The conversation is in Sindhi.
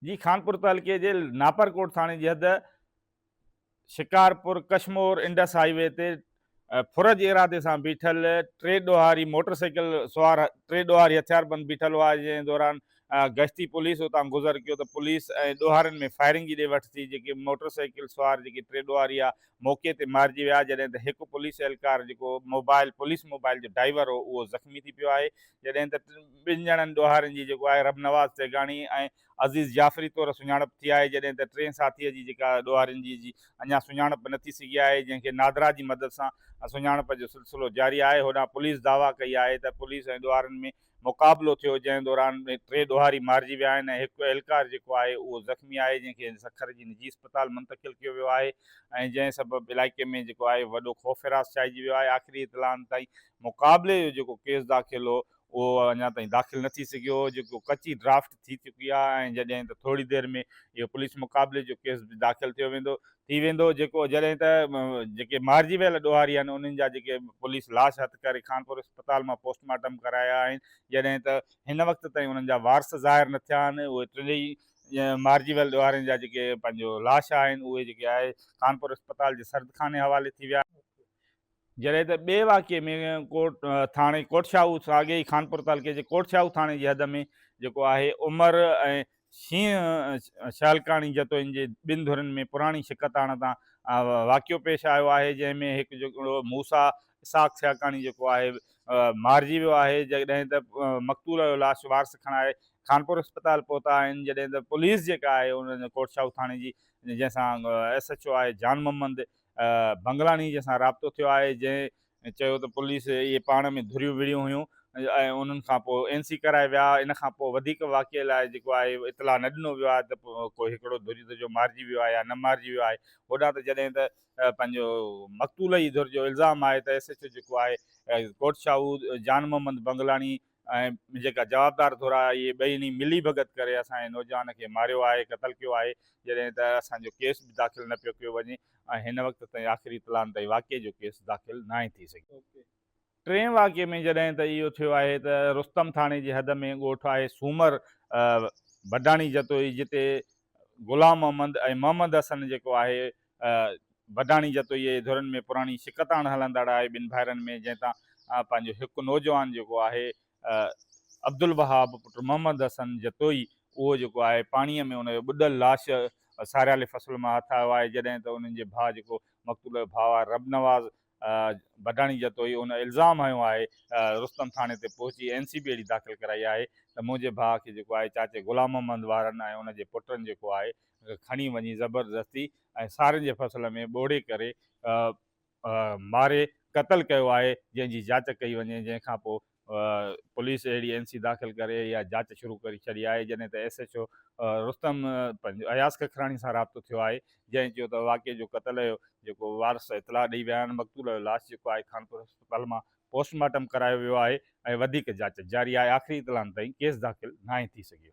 جي خانپور تعلقي جي ناپرڪوٽ ٿاڻي جي حد Shikarpur Kashmore Indus high V تي ڦر جي ارادي سان بيٺل ٽي ڏوهاري موٽر سائيڪل سوار ٽي ڏوهاري هٿياربند بيٺل هئا جنهن دوران گشتي پوليس اتان گذر ڪيو ته پوليس ۽ ڏوهارين ۾ فائرنگ جي ڏي وٺ ٿي جيڪي موٽر سائيڪل سوار جيڪي ٽي ڏوهاري هئا موقعي تي مارجي ويا جڏهن ته هڪ پوليس اهلڪار جيڪو موبائل پوليس موبائل جو ڊائيور هو اهو زخمي ٿي پيو آهي جڏهن ته ٻن ڄڻن ڏوهارين جي جيڪو آهي ربنواز تيغاڻي ۽ عزيز جعفري طور سڃاڻپ ٿي آهي جڏهن ته ٽئين ساٿيء جي جيڪا ڏوهارين جي جي اڃا سڃاڻپ نه ٿي سگهي آهي جنهن کي نادرا جي مدد سان سڃاڻپ جو سلسلو جاري آهي هوڏانهن پوليس دعويٰ ڪئي آهي ته پوليس ۽ ڏوهارين ۾ مقابلو ٿيو جنهن دوران ٽي ڏوهاري مارجي ويا آهن ۽ هڪ اهلڪار جيڪو آهي اهو زخمي آهي جنهن کي سکر جي نجي اسپتال منتقل ڪيو ويو آهي ۽ جنهن سبب علائقي ۾ جيڪو آهي وڏو خوف هراس ڇائجي ويو آهي آخري اطلاعن تائين مقابلي جو جيڪو ڪيس داخل هو اهو اڃا تائين داخل نه ٿي سگهيو هو جيڪو ڪچي ڊرافٽ ٿي چڪي آهي ۽ جڏهن ته ٿوري دير ۾ اهو پوليس مقابلي جو ڪيس به داخل ٿيو ويندو ٿي ويندو جيڪو جڏهن ته جيڪي مارجي ويل ڏوهاري آهن انهن جا جيڪي پوليس لاش هٿ ڪري خانپور اسپتال مان پوسٽ مارٽم ڪرايا آهن جڏهن ته هن وقت تائين انهن جا وارث ظاهر نه ٿيا آهن اهي ٽنهي مارجي ويل ڏوهارين جا جيڪي پنهنجو لاش آهن اهي جيڪي آهي خانپور اسپتال جي سردخاني حوالي ٿي ويا. جڏهن ته ٻئي واقعي ۾ ڪوٽ ٿاڻي ڪوٽشاهو ساڳئي ئي خانپور تعلقي جي ڪوٽشاهو ٿاڻي جي حد ۾ جيڪو آهي عمر ۽ شينهن شهلڪاڻي جتوئين جي ٻن ڌرين ۾ پراڻي شڪتاڻ تان واقعو پيش آيو آهي جنهن ۾ هڪ جيڪو موسيٰ اسحاق سياڪاڻي جيڪو آهي مارجي ويو آهي جڏهن ته مقتول جو لاش وارث کڻائي خانپور اسپتال پهتا آهن جڏهن ته پوليس جيڪا آهي ان ڪوٽشاهو ٿاڻي جي جنهن سان ايس ايڇ او آهي جان محمد بنگلاڻي جنهن سان رابطو ٿيو آهي جنهن چيو ته پوليس اهي پاڻ ۾ ڌريون وڙهيون هيون ۽ انهن کان پوء اين سي ڪرائي ويا ان کان پوء وڌيڪ واقعي لاء جيڪو آهي اطلاع نه ڏنو ويو آهي ته ڪو هڪڙو ڌريو جو مارجي ويو آهي يا نه مارجي ويو آهي هوڏانهن ته جڏهن ته پنهنجو مقتول جي ڌر جو الزام آهي ته ايس ايڇ او جيڪو آهي ڪوٽ شاهو جان محمد بنگلاڻي ۽ جيڪا جوابدار ڌر آهي اهي ٻئي ملي ڀڳت ڪري اسان جي نوجوان کي ماريو آهي قتل ڪيو آهي جڏهن ته اسان جو ڪيس به داخل نه پيو ڪيو وڃي ۽ هن وقت تائين آخري اطلاعن تائين واقعي جو ڪيس داخل ناهي ٿي سگهيو. ٽئين واقعي ۾ جڏهن ته اهو ٿيو آهي ته رستم ٿاڻي جي حد ۾ ڳوٺ آهي سومر بڊاڻي جتوئي جتي غلام محمد ۽ محمد حسن جيڪو آهي بڊاڻي جتوئي جي ڌرين ۾ پراڻي شڪتاڻ هلندڙ آهي ٻن ڀائرن ۾ جنهن تان پنهنجو هڪ نوجوان جيڪو آهي عبدالوهاب پٽ محمد حسن جتوئي اهو جيڪو آهي پاڻيء ۾ ان جو ٻڏل لاش ساريالي فصل مان هٿ آيو آهي جڏهن ته انهن جي ڀاء جيڪو مقتول جو ڀاء آهي ربنواز بڊاڻي جتوئي ان الزام هنيو آهي رستم ٿاڻي تي پهچي اين سي بي اهڙي داخل ڪرائي آهي ته منهنجي ڀاء کي جيڪو آهي چاچي غلام محمد وارن ۽ ان جي پٽن جيڪو آهي کڻي وڃي زبردستي ۽ سارين جي فصل ۾ ٻوڙي ڪري ماري قتل ڪيو آهي جنهن جي جاچ ڪئي وڃي جنهن کان پوء پوليس اهڙي اين سي داخل ڪري اها جاچ شروع ڪري ڇڏي آهي جڏهن ته ايس ايڇ او رستم پنهنجو اياز ککراڻي سان رابطو ٿيو آهي جنهن چيو ته واقعي جو قتل جو جيڪو وارث اطلاع ڏئي ويا آهن مقتول جو لاش جيڪو آهي خانپور اسپتال مان پوسٽ مارٽم ڪرايو ويو آهي ۽ وڌيڪ جاچ جاري آهي آخري اطلاعن تائين ڪيس داخل ناهي ٿي سگهيو.